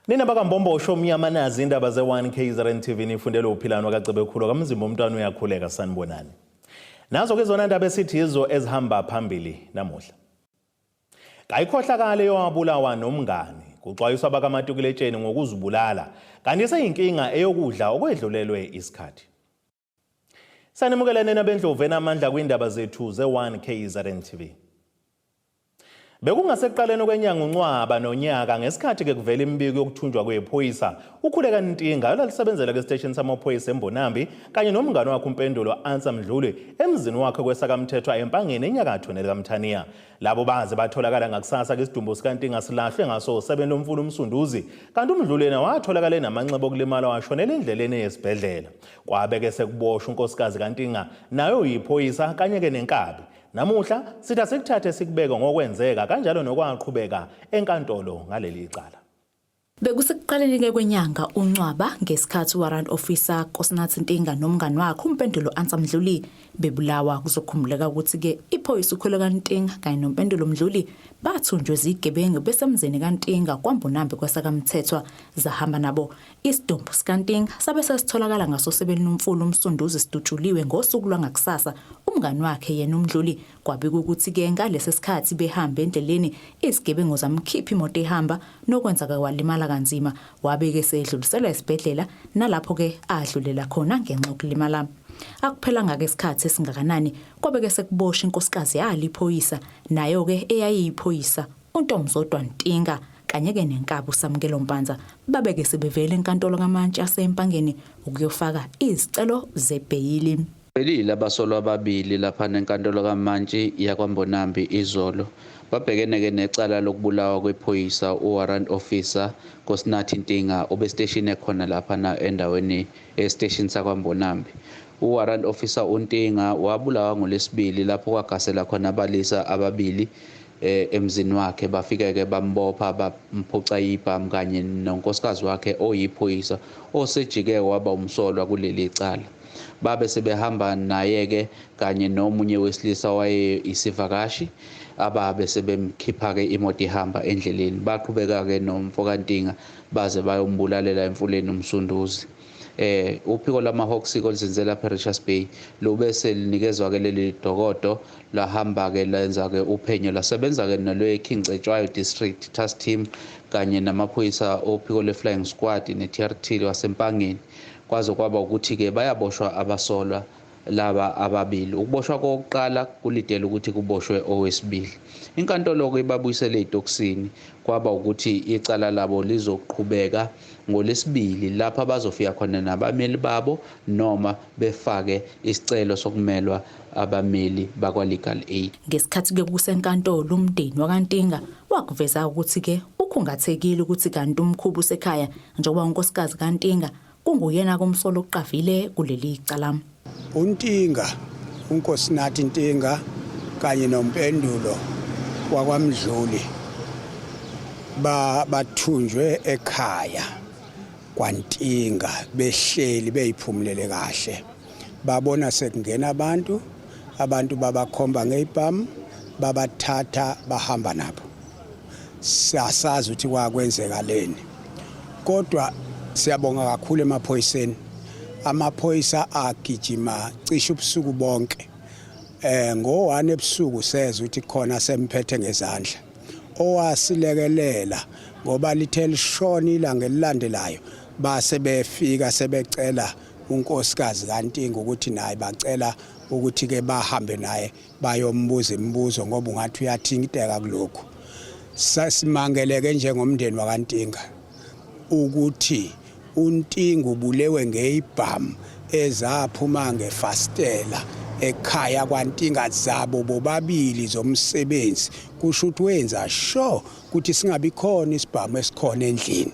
Nina bakaMbombosho omnyama nazi indaba ze-1 KZN TV nifundele uphilano kaCebekhulu kaMzimba umntwana uyakhuleka sanibonani. Nazo ke zona ndaba esithi yizo ezihamba phambili namuhla. Kayikhohlakale yowabulawa nomngani kuxwayiswa abakaMatukuletsheni ngokuzibulala kanti seyinkinga eyokudla okwedlulelwe isikhathi. Sanimukela nina bendlovu enamandla kwindaba zethu ze-1 KZN TV. Bekungasekuqaleni kwenyanga uNcwaba nonyaka ngesikhathi ke kuvela imibiko yokuthunjwa kwephoyisa uKhuleka Ntinga olalisebenzela kwesiteshini samaphoyisa eMbonambi kanye nomngane wakhe uMpendulo Answer Mdluli emzini wakhe kwesakamthethwa eMpangeni enyakatho nelikaMthaniya. Labo baze batholakala ngakusasa ke isidumbu sikaNtinga silahlwe ngaso osebeni lomfula uMsunduzi kanti uMdluli yena watholakala enamanxeba okulimala washonela endleleni yesibhedlela. Kwabe ke sekuboshwa unkosikazi kaNtinga naye uyiphoyisa kanye ke nenkabi. Namuhla sithi asikuthathe sikubeke ngokwenzeka kanjalo nokwaqhubeka enkantolo ngaleli cala. Bekusekuqaleni-ke kwenyanga uNcwaba ngesikhathi uWarrant Officer Nkosinathi Ntinga nomngani wakhe uMpendulo Answer Mdluli bebulawa. Kuzokhumbuleka ukuthi-ke iphoyisa uKhuleka Ntinga kanye noMpendulo Mdluli bathunjwe zigebengu besemzini kaNtinga kwaMbonambi kwaSakamthethwa zahamba nabo. Isidumbu sikaNtinga sabe sesitholakala ngasosebeni lomfula uMsunduzi sidutshuliwe ngosuku lwangakusasa. Umngani wakhe yena uMdluli kwabikwa ukuthi-ke ngalesi sikhathi behamba endleleni izigebengu zamkhipha imoto ehamba nokwenza-ke walimala kanzima wabe-ke sedluliselwa esibhedlela nalapho-ke adlulela khona ngenxa yokulimala. Akuphelanga-ke isikhathi esingakanani kwabe-ke sekuboshwa inkosikazi yalo iphoyisa nayo-ke eyayiyiphoyisa uNtombizodwa Ntinga kanye-ke nenkabi uSamukelo Mpanza babeke sebevele enkantolo kamantshi yaseMpangeni ukuyofaka izicelo zebheyili. Velile abasolwa ababili laphana enkantolo kamantshi yakwaMbonambi izolo. Babhekene-ke necala lokubulawa kwephoyisa uWarrant Officer Nkosinathi Ntinga obesiteshini ekhona laphana endaweni esiteshini sakwaMbonambi. UWarrant Officer uNtinga wabulawa ngoLwesibili lapho kwagasela khona abalisa ababili emzini wakhe bafike-ke bambopha bamphuca ibhamu kanye nonkosikazi wakhe oyiphoyisa osejike waba umsolwa kuleli cala. Babe sebehamba naye-ke kanye nomunye wesilisa waye isivakashi ababe sebemkhipha-ke imoto ihamba endleleni. Baqhubeka-ke nomfo kaNtinga baze bayombulalela emfuleni uMsunduzi. Uphiko lama-Hawks oluzinze lapha eRichards Bay lube selinikezwa ke leli dokodo lahamba ke lenza ke uphenyo lasebenza ke nalwe King Cetshwayo District Task Team kanye namaphoyisa ophiko lwe-Flying Squad ne-TRT waseMpangeni kwaze kwaba ukuthi ke bayaboshwa abasolwa laba ababili. Ukuboshwa kokuqala kulidele ukuthi kuboshwe owesibili. Inkantolo-ke ibabuyisele ey'tokisini kwaba ukuthi icala labo lizoqhubeka ngoLwesibili lapho abazofika khona nabameli babo noma befake isicelo sokumelwa abameli bakwa-Legal Aid. Ngesikhathi-ke kusenkantolo umndeni wakaNtinga wakuveza ukuthi-ke ukhungathekile ukuthi kanti umkhuba usekhaya njengoba unkosikazi kaNtinga kunguyena komsolo oqavile kuleli cala. UNtinga, uNkosinathi Ntinga kanye noMpendulo wakwaMdluli bathunjwe ekhaya kwaNtinga behleli beyiphumulele kahle. Babona sekungena abantu, abantu babakhomba ngey'bhamu, babathatha bahamba nabo. Siyasazi ukuthi kwakwenzeka leni. Kodwa siyabonga kakhulu emaphoyiseni. Amaphoyisa agijima cishe ubusuku bonke. Ngo-1 ebusuku sezwa ukuthi khona semphethe ngezandla. Owasilekelela ngoba lithe lishona ilanga elilandelayo base befika sebecela unkosikazi kaNtinga ukuthi naye bacela ukuthi ke bahambe naye bayombuza imibuzo ngoba ungathi uyathinteka kulokhu. Sasimangeleke njengomndeni wakaNtinga ukuthi uNtinga ubulewe ngeyibhamu ezaphuma ngefasitela ekhaya kwaNtinga zabo bobabili zomsebenzi. Kusho ukuthi wenza sure ukuthi singabi khona isibhamu esikhona endlini,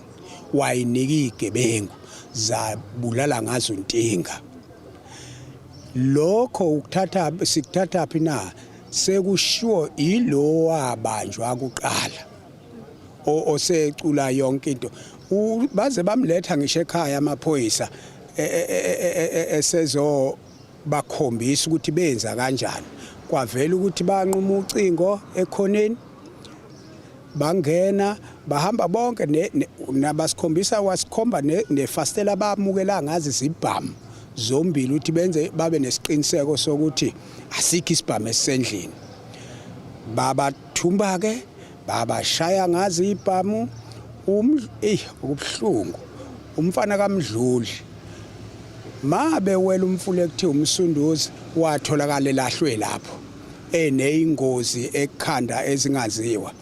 wayinika igebengu zabulala ngazo uNtinga. Lokho ukuthatha sikuthatha phi na? Sekushiwo ilo wabanjwa kuqala osecula yonke into. Baze bamletha ngisho ekhaya amaphoyisa esezo bakhombisa ukuthi benza kanjani. Kwavela ukuthi banquma ucingo ekhoneni. Bangena, bahamba bonke, nabasikhombisa, wasikhomba nefastela abamukela ngazi izibhamu zombili, ukuthi benze babe nesiqiniseko sokuthi asikho isibhamu esisendlini. Babathumba ke, babashaya ngazi ibhamu. Okubuhlungu, umfana kaMdluli mabe wela umfula ekuthiwa uMsunduzi, watholakala elahlwe lapho eneyingozi ekhanda ezingaziwa.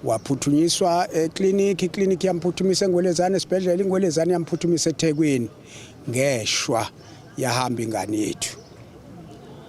Waphuthunyiswa ekliniki, ikliniki yamphuthumisa eNgwelezane esibhedlela, iNgwelezane yamphuthumisa eThekwini. Ngeshwa yahamba ingane yethu,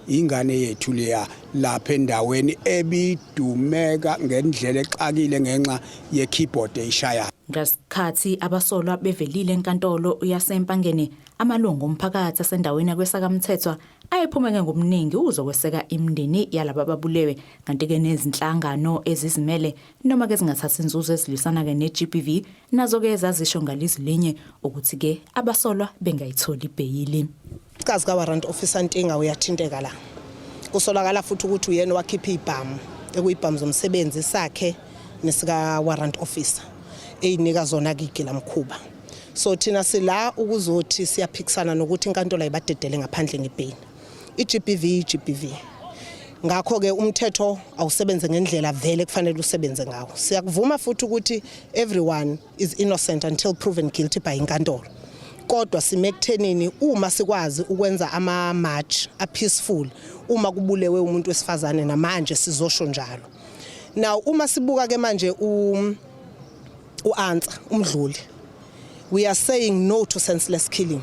ingane yethu leya lapha endaweni ebidumeka ngendlela exakile ngenxa ye-keyboard eyishayayo. Ngasikhathi abasolwa bevelile enkantolo yaseMpangeni, amalungu omphakathi asendaweni yakweSakamthethwa ayephumeke ngobuningi uzokweseka imindeni yalaba ababulewe, kanti-ke nezinhlangano ezizimele noma-ke zingathathi inzuzo ezilwisana-ke ne-GBV nazo-ke zazisho ngalizwi linye ukuthi-ke abasolwa bengayitholi ibheyili. Unkosikazi ka-Warrant Officer Ntinga uyathinteka la. Kusolakala futhi ukuthi uyena owakhipha ibhamu, ekuyibhamu zomsebenzi sakhe nesika warrant officer, eyinika zona kigilamkhuba. So thina sila ukuzothi siyaphikisana nokuthi inkantolo ayibadedele ngaphandle ngebheyili. I-GBV, i-GBV. Ngakho-ke umthetho awusebenze ngendlela vele kufanele usebenze ngawo. Siyakuvuma futhi ukuthi everyone is innocent until proven guilty by inkantolo. Kodwa sime ekuthenini uma sikwazi ukwenza ama-march a-peaceful uma kubulewe umuntu wesifazane, namanje sizosho njalo. Now uma sibuka ke manje u-Answer uMdluli, we are saying no to senseless killing.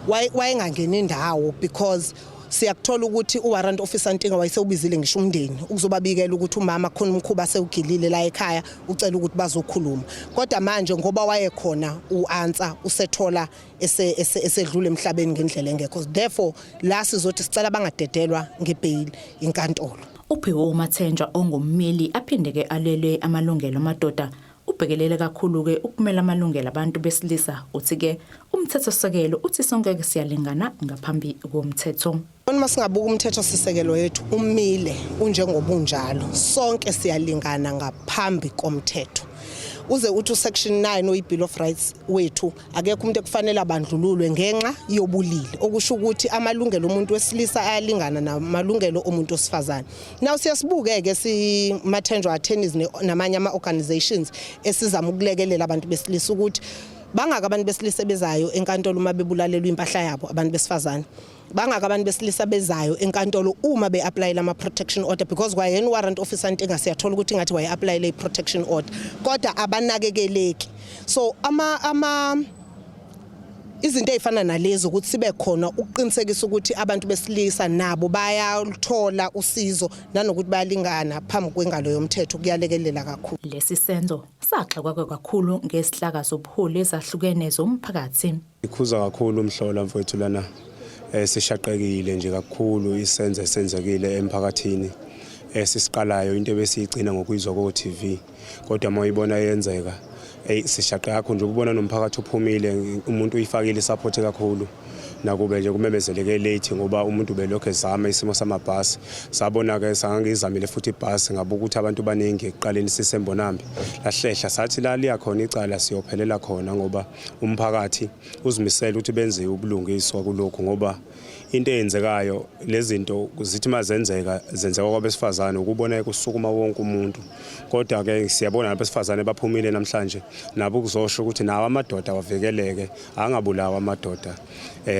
Wayengangeni indawo because siyakuthola ukuthi uWarrant Officer Ntinga wayesewubizile ngisho umndeni ukuzobabikela ukuthi umama khona umkhuba sewugilile la ekhaya, ucela ukuthi bazokhuluma. Kodwa manje ngoba wayekhona u-Answer, usethola esedlula emhlabeni ngendlela engekho. Therefore la sizothi sicela bangadedelwa ngebail inkantolo. Uphiwe uMathenjwa, ongummeli aphinde-ke alwele amalungelo amadoda, ubhekelele kakhulu-ke ukumela amalungelo abantu besilisa, uthi-ke umthethosisekelo uthi sonke-ke siyalingana ngaphambi komthetho. Uma singabuka umthetho sisekelo wethu, umile unjengoba unjalo, sonke siyalingana ngaphambi komthetho. Uze uthi usection 9 oyi-Bill of Rights wethu, akekho umuntu ekufanele abandlululwe ngenxa yobulili, okusho ukuthi amalungelo omuntu wesilisa ayalingana namalungelo omuntu wesifazane. Now siyasibuke-ke si-Mathenjwa Attorneys namanye ama-organizations esizama ukulekelela abantu besilisa ukuthi bangaka abantu besilisa bezayo enkantolo uma bebulalelwa impahla yabo abantu besifazane, bangaka abantu besilisa bezayo enkantolo uma be-applyela ama-protection order, because kwayena uWarrant Officer Ntinga siyathola ukuthi ngathi waye-applyele i-protection order kodwa abanakekeleki. So ama izinto ezifana nalezi ukuthi sibe khona ukuqinisekisa ukuthi abantu besilisa nabo bayaluthola usizo nanokuthi bayalingana phambi kwengalo yomthetho, kuyalekelela kakhulu. Lesi senzo sagxekwa kakhulu ngezihlaka zobuholi ezahlukene zomphakathi. Ikhuza kakhulu umhlola mfowethu lana. Sishaqekile nje kakhulu isenzo esenzekile emphakathini esisiqalayo, into ebesiyigcina ngokuyizwa ko TV, kodwa uma uyibona yenzeka, hey, sishaqeka kakhulu nje ukubona nomphakathi uphumile, umuntu uyifakile isupport kakhulu, nakube nje kumemezeleke late ngoba umuntu belokhu ezama isimo samabhasi. Sabona ke sangangizamile futhi ibhasi, ngabuka ukuthi abantu baningi ekuqaleni siseMbonambi, lahlehla, sathi la liya khona icala siyophelela khona, ngoba umphakathi uzimisele ukuthi benze ubulungiswa kulokhu, ngoba into eyenzekayo lezi zinto zithi mazenzeka zenzeka kwabesifazane ukubona kusukuma wonke umuntu. Kodwa ke siyabona nabesifazane baphumile namhlanje nabo kuzosho ukuthi nawo amadoda awavikeleke, angabulawa amadoda.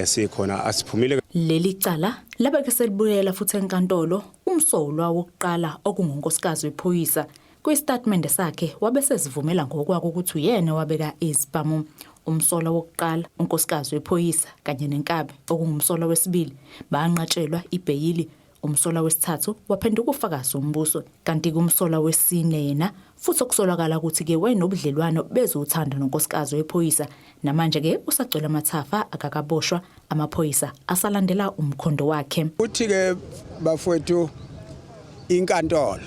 Sikhona asiphumile. Leli cala labe ke selibuyela futhi enkantolo. Umsolwa wokuqala, okungunkosikazi wephoyisa, kwistatimende sakhe wabe sezivumela ngokwakhe ukuthi uyena wabeka izibhamu. Umsolwa wokuqala, unkosikazi wephoyisa, kanye nenkabi, okungumsolwa wesibili, banqatshelwa ibheyili. Umsolwa wesithathu waphenduka ufakazi wombuso, kanti kumsolwa wesine yena futhi okusolakala ukuthi-ke wayenobudlelwano bezothando nonkosikazi wephoyisa, namanje-ke usagcwele amathafa, akakaboshwa, amaphoyisa asalandela umkhondo wakhe. Uthi ke bafowethu, inkantolo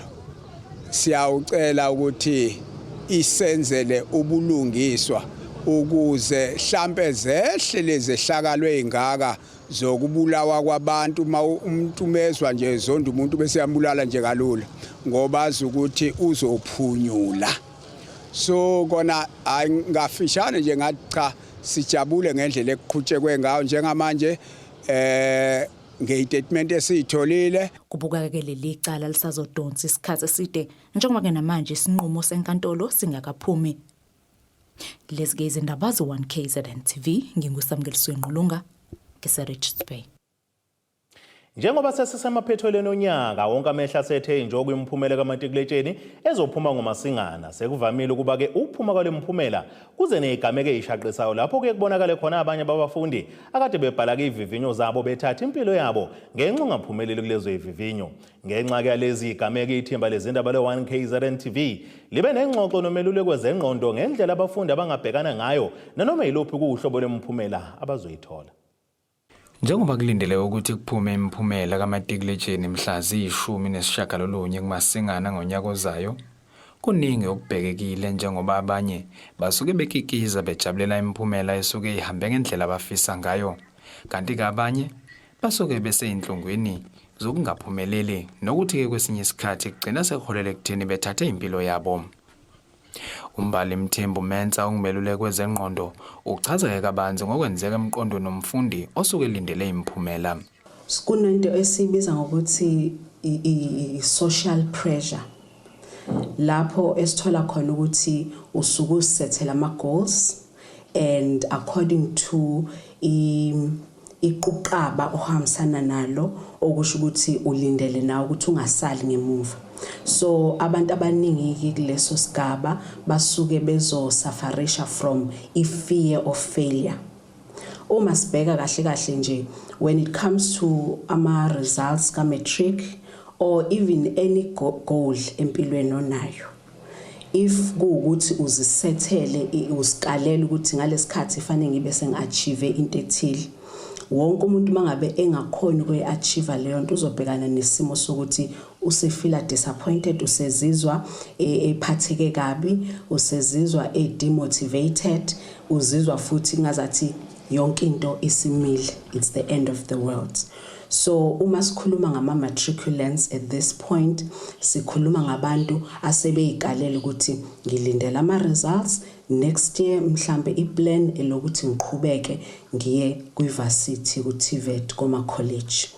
siyawucela ukuthi isenzele ubulungiswa ukuze hlampe zehle lezehlakalo ezingaka zokubulawa kwabantu. Uma umuntu mezwa nje zonda umuntu bese yambulala nje kalula ngoba azi ukuthi uzophunyula. So kona hayi, ngafishane nje ngathi cha, sijabule ngendlela ekuqhutshekwe ngayo njengamanje nge-statement esiyitholile. Kubukeka ke leli cala lisazodonsa isikhathi eside, njengoba ke namanje isinqumo senkantolo singakaphumi. Lezi ke izindaba ze-1 KZN TV, nginguSamkeliswe Ngqulunga, ngise-Richards Bay. Njengoba sesisemaphethelweni onyaka, wonke amehlo asethe nje kwimiphumela kamatikuletsheni ezophuma ngoMasingana. Sekuvamile ukuba-ke ukuphuma kwale mphumela kuze nezigameko ezishaqisayo, lapho kuye kubonakale khona abanye babafundi akade bebhala-ke ivivinyo zabo bethatha impilo yabo ngenxa ongaphumeleli kulezo yivivinyo. Ngenxa-ke yalezi zigameko, ithimba lezindaba le-1 KZN TV libe nengxoxo nomeluleki wezengqondo ngendlela abafundi abangabhekana ngayo nanoma yiluphi kuwuhlobo lwemiphumela abazoyithola. Njengoba kulindeleke ukuthi kuphume imiphumela kamatikuletsheni mhla ziyi-19 kuMasingana ngonyaka ozayo, kuningi okubhekekile, njengoba abanye basuke bekikiza bejabulela imiphumela esuke ihambe ngendlela abafisa ngayo, kanti-ke abanye basuke beseyinhlungwini zokungaphumeleli, nokuthi-ke kwesinye isikhathi kugcina sekuholela ekutheni bethathe impilo yabo. Umbali Mthembu Mensa, ungumeluleki wezengqondo, uchaza-ke kabanzi ngokwenzeka emqondweni womfundi osuke elindele imiphumela. Kunento esibiza ngokuthi i-social pressure, lapho esithola khona ukuthi usuke usethela ama-goals and according to iquqaba ohambisana nalo, okusho ukuthi ulindele nawe ukuthi ungasali ngemuva. So abantu abaningi kuleso sigaba basuke bezosufferisha from i-fear of failure. Uma sibheka kahle kahle nje, when it comes to ama results ka matric or even any goal empilweni onayo, if kuwukuthi uzisethele, usikalela ukuthi ngalesikhathi fanele ngibe sengi-achieve into ethile, wonke umuntu mangabe engakhoni ukuyi-achieve leyo nto uzobhekana nesimo sokuthi usefila disappointed, usezizwa ephatheke kabi, usezizwa e-demotivated, uzizwa futhi ngazathi yonke into isimile, it's the end of the world. So uma sikhuluma ngama-matriculants at this point, sikhuluma ngabantu asebeyikalela ukuthi ngilindele ama-results next year, mhlambe iplan elokuthi ngiqhubeke ngiye kwi-varsity, ku-TVET, koma-college.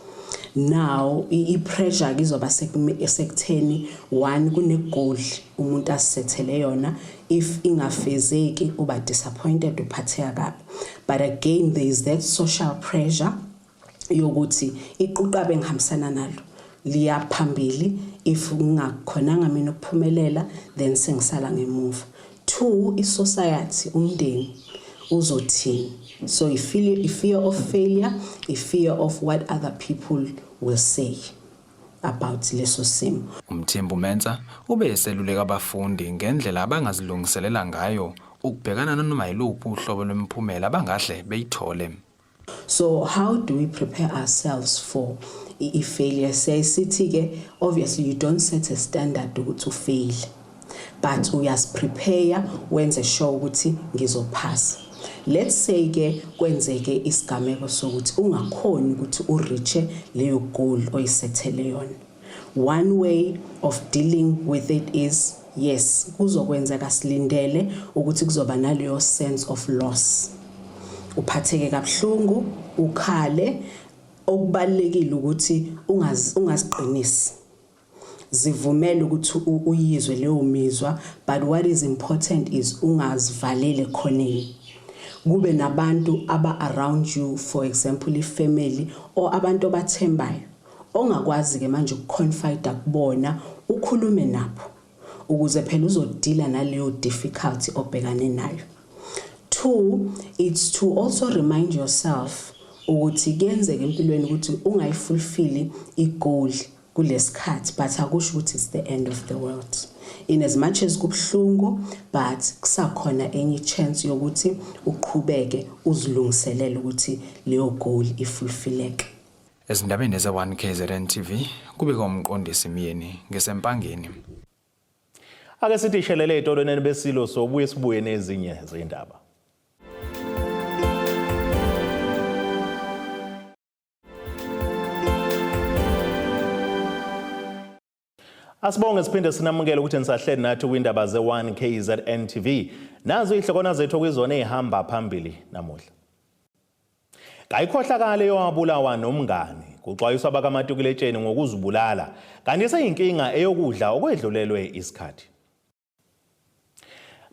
Now i-pressure kizoba sekutheni, one, kune-goal umuntu asethele yona, if ingafezeki uba disappointed, uphatheka kabi. But again, there is that social pressure yokuthi iquqaba engihambisana nalo liya phambili, if ngingakhonanga mina ukuphumelela then sengisala ngemuva. Two, i-society, umndeni uzothini? So i-fear of failure, i-fear of what other people will say about leso simo. Umthembu Mensa ube eseluleka abafundi ngendlela abangazilungiselela ngayo ukubhekana nanoma yiluphi uhlobo lwemiphumela abangahle beyithole. So how do we prepare ourselves for i-failure? Siyayisithi ke, obviously you don't set a standard ukuthi ufail, but uyasiprepare, wenze sure ukuthi ngizophasa. Let's say ke kwenzeke isigameko sokuthi ungakhoni ukuthi ureache leyo goal oyisethele yona. One way of dealing with it is, yes, kuzokwenzeka, silindele ukuthi kuzoba naleyo sense of loss, uphatheke kabuhlungu, ukhale. Okubalekile ukuthi ungaziqinisi, zivumele ukuthi uyizwe leyo mizwa, but what is important is ungazivalele khoneni, kube nabantu aba around you, for example ifamily or abantu obathembayo ongakwazi ke manje ukuconfide kubona, ukhulume nabo ukuze phela uzodeala naleyo difficulty obhekane nayo. Two, it's to also remind yourself ukuthi kuyenzeka empilweni ukuthi ungayifulfill igoal kulesikhathi, but akusho ukuthi it's the end of the world. In as much as kubuhlungu, but kusakhona enye chance yokuthi uqhubeke uzilungiselele ukuthi leyo goal ifulfilleke. Ezindabeni ze-1 KZN TV, kubika umqondisi Myeni ngeseMpangeni. Ake sithi shelele ey'tolweni besilo, sobuye sibuye nezinye zey'ndaba. Asibonge siphinde sinamukele ukuthi nisahleli nathi kwindaba ze-1 KZN TV. Nazo ihlokwana zethu okuyizona ezihamba phambili namuhla. Kayikhohlakale yowabulawa nomngani, kuxwayiswa abakamatikuletsheni ngokuzibulala, kanti seyinkinga eyokudla okwedlulelwe isikhathi.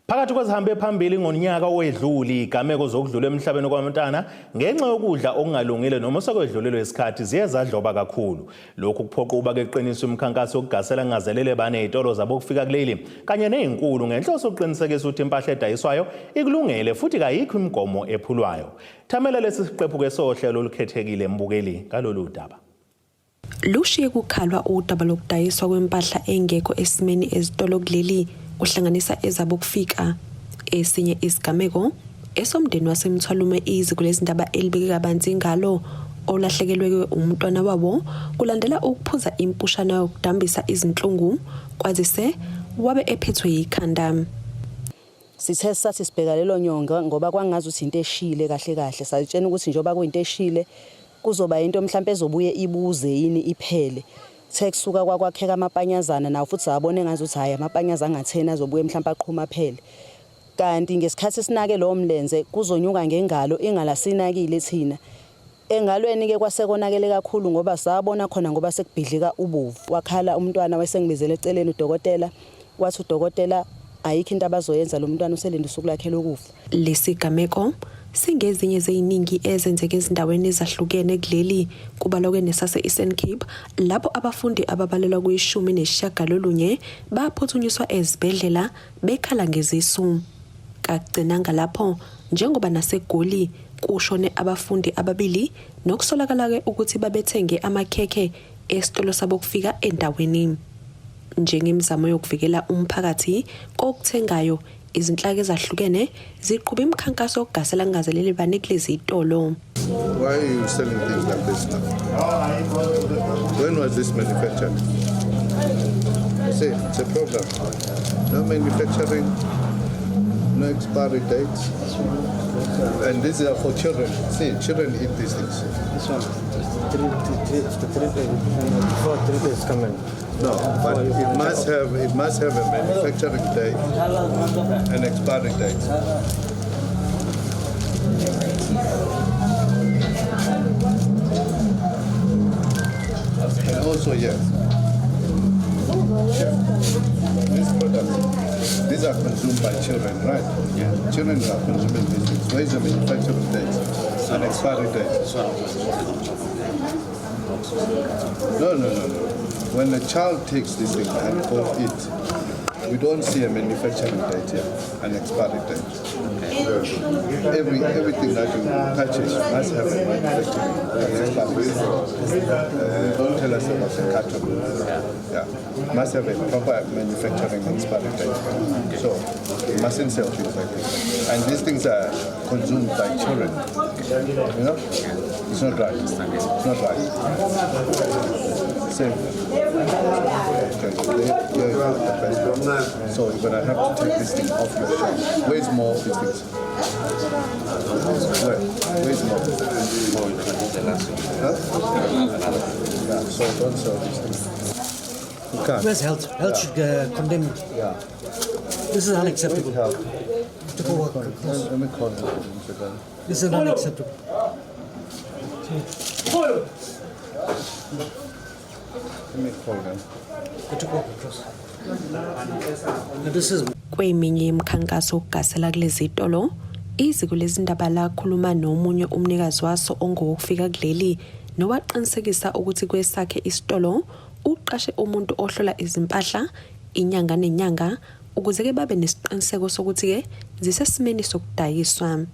Phakathi kwezihambe phambili ngonyaka owedlule igameko zokudlula emhlabeni kwamntana ngenxa yokudla okungalungile noma sekwedlulelwe isikhathi ziye zadloba kakhulu. Lokhu kuphoqa ukuba kuqiniswe imikhankaso yokugasela kungazelele bane ezitolo zabo kufika kuleli kanye nezinkulu ngenhloso yokuqinisekisa ukuthi impahla edayiswayo ikulungele futhi kayikho imigomo ephulwayo. Thamela lesi siqephu ke sohlelo olukhethekile mbukeli ngalolu daba. Lushiye kukhalwa udaba lokudayiswa kwempahla engekho esimeni ezitolo kuleli kuhlanganisa ezabokufika. Esinye isigameko esomndeni waseMthwalume iziko lezindaba elibeke kabanzi ngalo olahlekelwe umntwana wabo kulandela ukuphuza impushana yokudambisa izinhlungu kwazise wabe ephethwe yikhanda. Sithe sathi sibheka lelo nyongo ngoba kwangazi ukuthi into eshile kahle kahle, sayitshena ukuthi njengoba kuyinto eshile kuzoba into mhlawumbe ezobuye ibuze yini iphele. Kuthe kusuka kwakwakheka amapanyazana nawo futhi sabona engazi ukuthi hhayi amapanyaza angatheni azobuye mhlawumbe aqhuma aphele. Kanti ngesikhathi sinake lowo mlenze kuzonyuka ngengalo ingalo asinakile thina. Engalweni-ke kwasekonakele kakhulu ngoba sabona khona ngoba sekubhidlika ubovu. Wakhala umntwana wayesengibizela eceleni udokotela, wathi udokotela ayikho into abazoyenza lo mntwana uselinde usuku lwakhe lokufa. Lesigameko singezinye zeziningi ezenzeke ezindaweni ezahlukene kuleli kubalwa nesase-Eastern Cape lapho abafundi ababalelwa kwi-19 baphuthunyiswa ezibhedlela bekhala ngezisu. Kakugcinanga lapho njengoba naseGoli kushone abafundi ababili nokusolakala-ke ukuthi babethenge amakhekhe esitolo sabo kufika endaweni. Njengemizamo yokuvikela umphakathi kokuthengayo, izinhlaka ezahlukene ziqhuba imikhankaso yokugasela kungazelele bani kulezi zitolo. Why are you selling things like this now? When was this manufactured? You see, it's a problem. No manufacturing, no expiry dates. And these are for children. See, children eat these things. This one, after 3 days, before 3 days coming. No, but it must have a manufacturing date and expiry date. And also, yes, chef, this product, these are consumed by children, right? Yeah. Children are consuming these things. Where is the manufacturing date and expiry date? No. When a child takes this thing and go eat, we don't see a manufacturing date here, an expiry date. Everything that you purchase must have a manufacturing and expiry date. Don't tell us about the carton. Yeah. Must have a proper manufacturing expiry date. So you mustn't sell things like this. And these things are consumed by children. You know? It's not right. It's not right. Same. Okay, you're not the best one. So you're gonna have to take this thing off your shelf. Where's more of these things? Where? Where's more? Huh? Yeah, so don't sell these things. You can't. Where's health? Health should condemn it. Yeah. This is unacceptable. Health. To go work. Let me call them. This is unacceptable. Let me call them. They took work across. Now this is Kweminye imikhankaso yokugasela kulezi zitolo, iziko lezindaba lakhuluma nomunye umnikazi waso ongowokufika kuleli nowaqinisekisa ukuthi kwesakhe isitolo uqashe umuntu ohlola izimpahla inyanga nenyanga ukuze ke babe nesiqiniseko sokuthi ke zisesimeni sokudayiswa.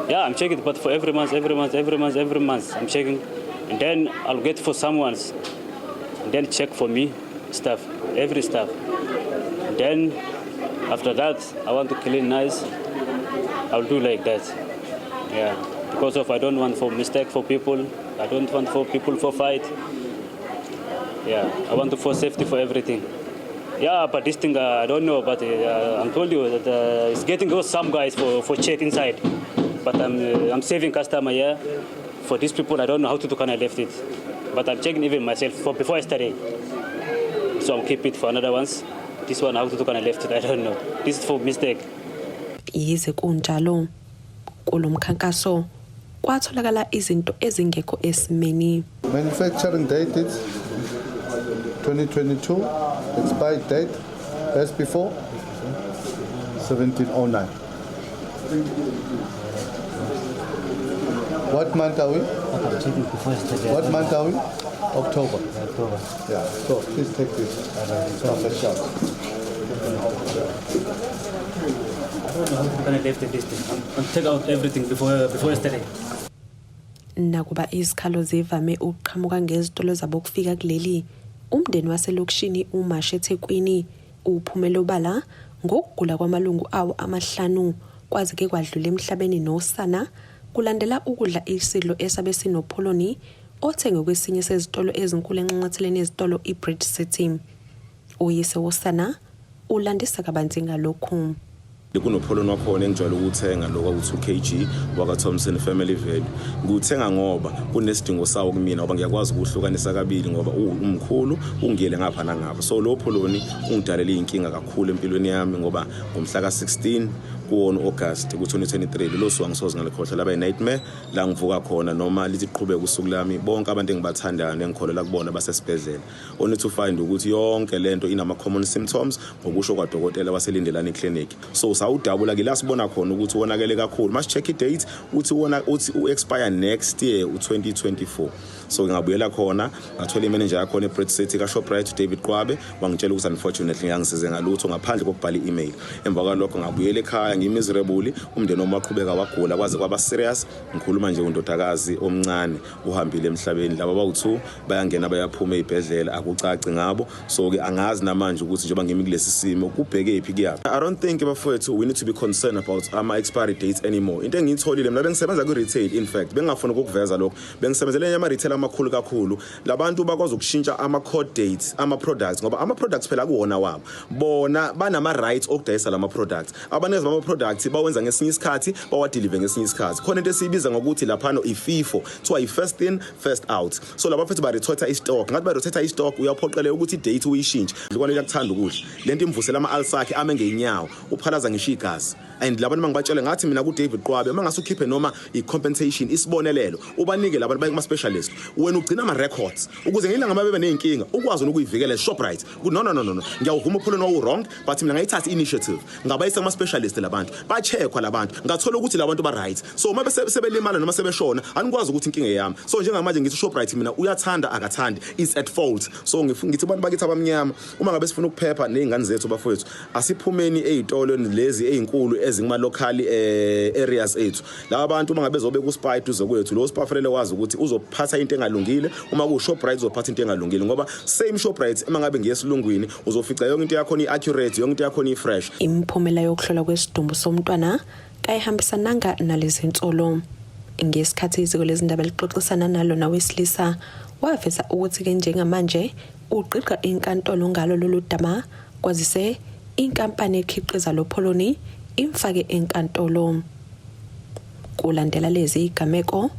Yeah, I'm checking, but for every month, every month, every month, every month, I'm checking. And then I'll get for someone's, and then check for me stuff, every stuff. And then after that, I want to clean nice. I'll do like that. Yeah, because of I don't want for mistake for people. I don't want for people for fight. Yeah, I want to for safety for everything. Yeah, but this thing I don't know, but I'm told you that it's getting those some guys for check inside. But I'm saving customer here. For these people, I don't know how to do kind of left it. But I'm checking even myself for before yesterday. So I'll keep it for another ones. This one, how to kind of left it, I don't know. This is for mistake. Yize kunjalo, kulo mkhankaso kwatholakala izinto ezingekho esimeni. Manufacturing date is 2022, expired date, best before 1709. What month are we? What month are we? October. October. Yeah, so please take this off the shelf. I don't know how to kind of left this thing. I'm take out everything before yesterday. Nakuba izikhalo zivame ukuqhamuka ngezitolo zabokufika kuleli, umndeni waselokishini uMashu eThekwini uphumele obala ngokugula kwamalungu awo amahlanu kwaze ke kwadlula emhlabeni nosana kulandela ukudla isidlo esabe sinopholoni othengwe kwesinye sezitolo ezinkulu enxanxatheleni yezitolo iBridge City. Uyise wosana ulandisa kabanzi ngalokhu. Kunopholoni wakhona engijwayele ukuthenga lo kwaku-2 kg waka-Thompson Family Value. Ngiwuthenga ngoba kunesidingo sawo kumina, ngoba ngiyakwazi ukuwuhlukanisa kabili, ngoba umkhulu ungiyele ngapha nangapha. So lo pholoni ungidalela iy'nkinga kakhulu empilweni yami, ngoba ngomhla ka-16 kuwona u-August ku-2023, lolo suku angisoze ngalikhohlwa, laba i-nightmare la ngivuka khona noma lithi qhubeka usuku lami, bonke abantu engibathandayo nengikholela kubona basesibhedlela, only to find ukuthi yonke lento inama-common symptoms ngokusho kwadokotela waseLindelani Clinic. So sawudabula-ke la sibona khona ukuthi wonakele kakhulu. Masi-check i-date, uthi wona uthi u-expire next year u-2024. So ngabuyela khona, ngathola imanager yakhona e-Bridge City ka-Shoprite, David Qwabe, wangitshela ukuthi unfortunately ngangisize ngalutho ngaphandle kokubhala i-email. Emva kwalokho ngabuyela ekhaya ngimiserable. Umndeni wami waqhubeka wagula kwaze kwaba serious. Ngikhuluma nje, undodakazi omncane uhambile emhlabeni, laba bawu-2 bayangena bayaphuma ey'bhedlela, akucaci ngabo. So-ke angazi namanje ukuthi njengoba ngimi kulesi simo kubheke phi kuyaphi. I don't think, bafowethu, we need to be concerned about ama-expiry dates anymore. Into engiyitholile mina, bengisebenza kwi-retail, in fact bengingafuni ukukuveza lokho, bengisebenzele enye ama-retail amakhulu kakhulu. Labantu bakwazi ukushintsha ama-code dates ama-products, ngoba ama-products phela akuwona wabo, bona banama-rights okudayisa lama-products. Abanikazi bama-products bawenza ngesinye isikhathi, bawadeliver ngesinye isikhathi. Khona into esiyibiza ngokuthi laphano i-FIFO, kuthiwa i-first in first out. So laba mfethu ba-rotate i-stock, ngathi ba-rotate i-stock, uyaphoqeleka ukuthi i-date uyishintshe. Dlukwane liyakuthanda ukudla, lento imvusela ama-ulcer akhe ame ngey'nyawo, uphalaza ngisho igazi. And labantu mangibatshele ngathi mina kuDavid Qwabe, uma ngase ukhiphe noma i-compensation, isibonelelo, ubanike labantu baye kuma-specialist, wena ugcina ama-records ukuze ngelanga uma bebe ney'nkinga ukwazi ukuyivikela. Shoprite, no, no, no, no, no, ngiyawuvuma upholoni wawu-wrong, but mina ngayithatha i-initiative, ngabayisa kuma-specialist labantu, ba-check-wa labantu, ngathola ukuthi labantu ba-right. So uma sebelimala noma sebeshona, anikwazi ukuthi inkinga yami. So njengamanje ngithi Shoprite mina, uyathanda akathandi, is at fault. So ngithi abantu bakithi abamnyama, uma ngabe sifuna ukuphepha ney'ngane zethu, bafowethu, asiphumeni ey'tolo lezi ey'nkulu ezinguma-local areas ethu. Laba bantu uma ngabe bezobeka uSpar eduze kwethu, lo Spar fanele wazi ukuthi uzophatha into engalungile. Uma kuwu-Shoprite, uzophatha into engalungile, ngoba same Shoprite, uma ngabe ngiye esilungwini, uzofica yonke into yakhona i-accurate, yonke into yakhona i-fresh. Imiphumela yokuhlolwa kwesidumbu somntwana kayihambisananga nalezi nsolo. Ngesikhathi iziko lezindaba lixoxisana nalo nawesilisa, waveza ukuthi-ke njengamanje ugqigqa inkantolo ngalo lolu daba, kwazise inkampani ekhiqiza lo pholoni imfake enkantolo. Kulandela lezi igameko,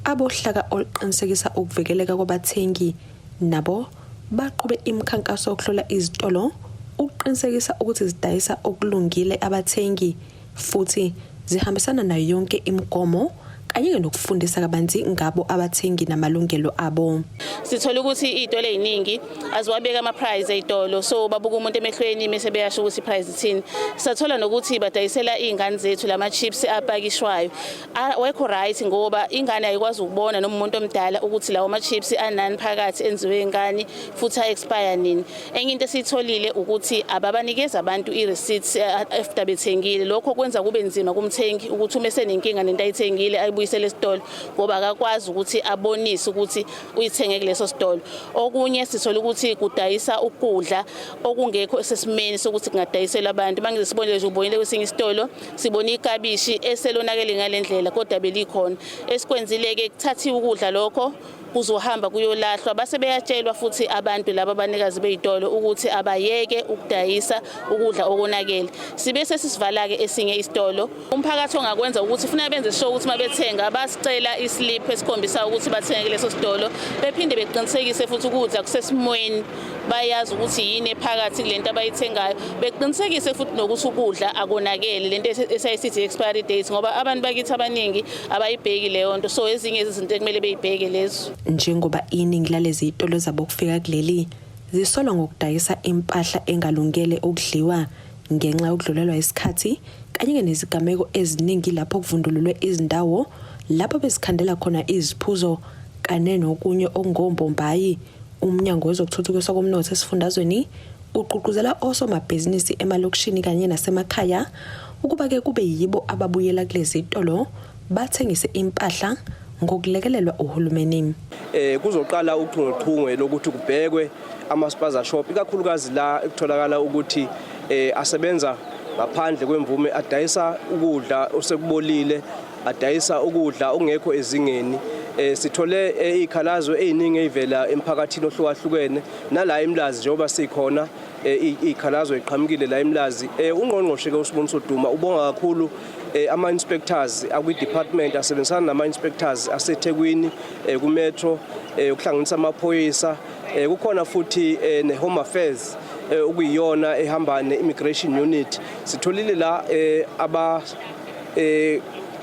abohlaka oluqinisekisa ukuvikeleka kwabathengi nabo baqhube imikhankaso yokuhlola izitolo ukuqinisekisa ukuthi zidayisa okulungile abathengi futhi zihambisana nayo yonke imigomo, kanye nokufundisa kabanzi ngabo abathengi namalungelo abo. Sithola ukuthi iy'tolo ey'ningi aziwabeka ama-price ey'tolo, so babuka umuntu emehlweni mese beyasho ukuthi i-price ithini. Sathola nokuthi badayisela iy'ngane zethu lama-chips apakishwayo awekho right, ngoba ingane ayikwazi ukubona noma umuntu omdala ukuthi lawo ma-chips anani phakathi, enziwe ngani futhi a-expire nini. Enye into esiyitholile ukuthi ababanikeza abantu i-receipts after bethengile. Lokho kwenza kube nzima kumthengi ukuthi uma esenenkinga nento ayithengile ayibuyisele esitolo, ngoba akakwazi ukuthi abonise ukuthi uyithenge kuleso sitolo. Okunye sithola ukuthi kudayisa ukudla okungekho sesimeni sokuthi kungadayiselwa abantu. Manje sibonile nje, ubonile kwesinye isitolo sibona ikabishi eselonakele ngale ndlela, kodwa belikhona. Esikwenzile-ke, kuthathiwe ukudla lokho, kuzohamba kuyolahlwa, base beyatshelwa futhi abantu laba abanikazi bey'tolo ukuthi abayeke ukudayisa ukudla okonakele. Sibe sesisivala-ke esinye isitolo. Umphakathi ongakwenza ukuthi funa benze sure ukuthi uma bethenga bethenga basicela islip esikhombisa ukuthi bathenge kuleso sitolo, bephinde beqinisekise futhi ukudla kusesimweni, bayazi ukuthi yini ephakathi kulento abayithengayo, beqinisekise futhi nokuthi ukudla akonakele, lento esayisithi expiry date, ngoba abantu bakithi abaningi abayibheki leyo nto. So ezinye izinto ekumele beyibheke lezo. Njengoba iningi lalezi zitolo zabo kufika kuleli zisolwa ngokudayisa impahla engalungele ukudliwa ngenxa yokudlulelwa isikhathi kanye nezigameko eziningi lapho kuvundululwe izindawo lapho bezikhandela khona iziphuzo kanye nokunye okungombombayi. Umnyango wezokuthuthukiswa komnotho esifundazweni ugqugquzela osomabhizinisi emalokishini kanye nasemakhaya ukuba-ke kube yibo ababuyela kulezi tolo bathengise impahla ngokulekelelwa uhulumeni. Kuzoqala uchungechunge lokuthi kubhekwe ama-spaza shop, ikakhulukazi la ekutholakala ukuthi asebenza ngaphandle kwemvume, adayisa ukudla osekubolile, adayisa ukudla okungekho ezingeni. Sithole izikhalazo eziningi ezivela emphakathini ohlukahlukene nala eMlazi, njengoba sikhona izikhalazo eqhamukile la eMlazi. Ungqongqoshe ke uSiboniso Duma ubonga kakhulu ama-inspectors akwi-department asebenzisana nama-inspectors aseThekwini ku-metro, ukuhlanganisa amaphoyisa. Kukhona futhi ne-Home Affairs okuyiyona ehamba ne-immigration unit. Sitholile la aba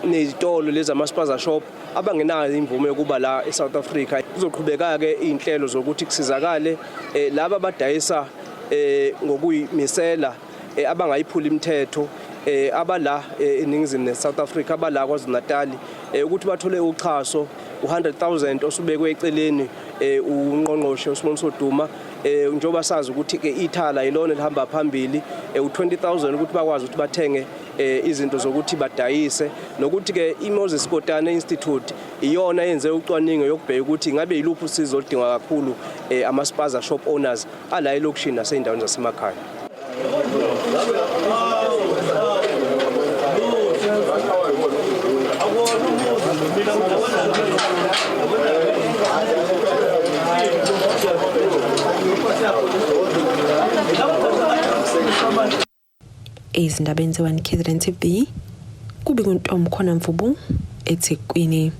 nezitolo lezi ama-spaza shop abangenayo imvume yokuba la eSouth Africa. Kuzoqhubeka-ke iy'nhlelo zokuthi kusizakale laba abadayisa ngokuyimisela, abangayiphuli imithetho, abala eNingizimu neSouth Africa, abala KwaZulu-Natal, ukuthi bathole uxhaso u-100,000 osubekwe eceleni ungqongqoshe uSiboniso Duma, njengoba sazi ukuthi ke ithala yilona elihamba phambili, u-20,000 ukuthi bakwazi ukuthi bathenge izinto zokuthi badayise, nokuthi ke iMoses Kotane Institute iyona yenze ucwaningo yokubheka ukuthi ngabe yiluphi usizo oludingwa kakhulu ama-spaza shop owners ala elokishini nasey'ndaweni zasemakhaya. Ezindabeni ze-1 KZN TV kubi kuntomkhona Mvubu eThekwini.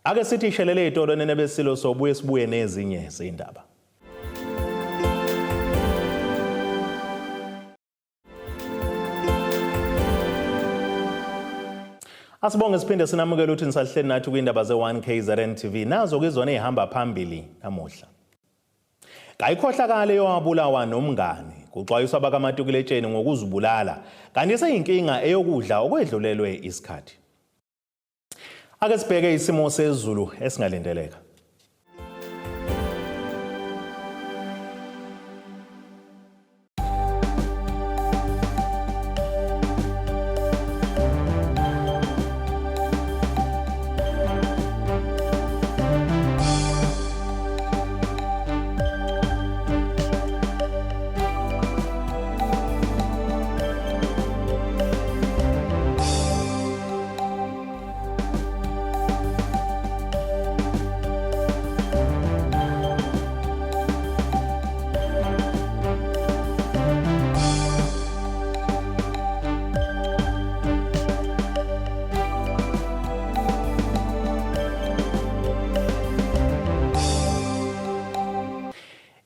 Ake sithi ishelele itolo nene besilo, sobuye sibuye nezinye zindaba. Asibonge siphinde sinamukele ukuthi nisahleli nathi kwindaba ze-1 KZN TV. Nazo kizona ezihamba phambili namuhla. Kayikhohlakale yowabulawa nomngani, kuxwayiswa abakamatikuletsheni ngokuzibulala, kanti seyinkinga eyokudla okwedlulelwe isikhathi. Ake sibheke isimo sezulu esingalindeleka.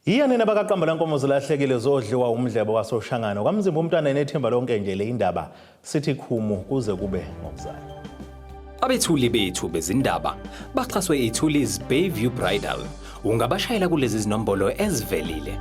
Yiya nina bakaqamba lankomo zilahlekile zodliwa umdlebo wasoshangano kwamzimba umntwana enethemba lonke nje le indaba sithi khumu kuze kube ngokuzayo. Abethuli bethu bezindaba baxhaswe iThulis Bayview Bridal. Ungabashayela kulezi zinombolo ezivelile.